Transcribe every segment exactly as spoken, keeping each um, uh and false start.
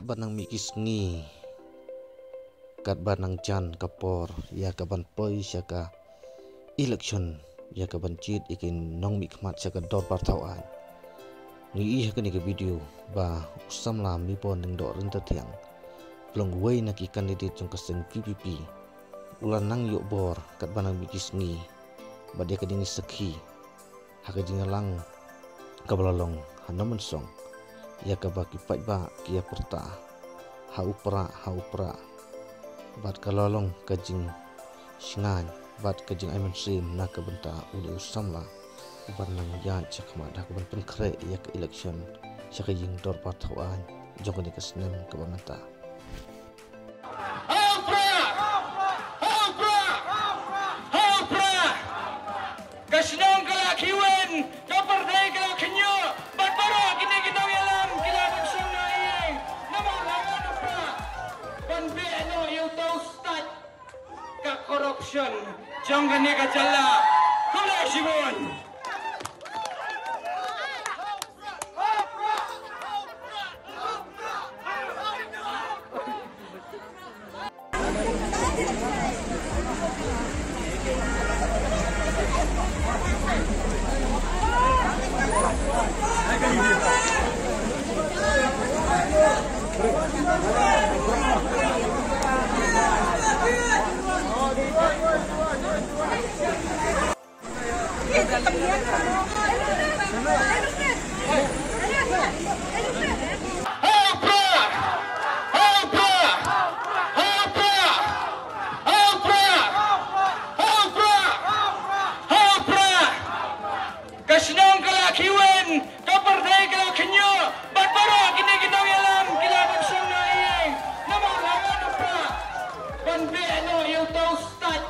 Bad nang mih ki sngi katba nang jan ka por ïa ka ban poi sha ka election, ïa ka ban jied ïa ki nongmihkhmat sha ka dorbar thaw aiñ. Ngi ïohi ha kane ka video ba u samla Mibon Lyngdoh Ryntathiang, u long uwei na ki candidate jong ka seng VPP, u la nang ïoh bor katba nang mih ki sngi. Bad ïa ka dei ngi sakhi ha ka jingïalang kaba la long ha Nongmynsong, ïa kaba ki paidbah ki ïa pyrta ha u prah, ha u prah. Bad ka la long ka jingshngaiñ bad ka jingai mynsiem na ka bynta u dei u samla uba nang ïaid sha khmat ha ka ban pynkhreh ïa ka election sha ka ïing dorbar thaw aiñ jong kane ka snem kaba mynta. Ha u prah! Ha u prah! Ha u prah! Ka shnong ka la khiwen, ka pyrthei ka la khynñiuh, bad baroh kine ki nongïalam ki la ban shong noh ïing. Namar la wan u prah ban beh noh ïa uto u stat ka corruption jong kane ka jylla. Khublei shibun. Ka shnong ka la khiwen, ka pyrthei ka la khynñiuh, bad baroh kine ki nongïalam ki la ban shong noh ïing. Namar la wan u prah ban beh noh ïa uto u stat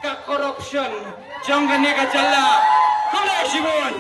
ka corruption jong kane ka jylla. Khublei shibun.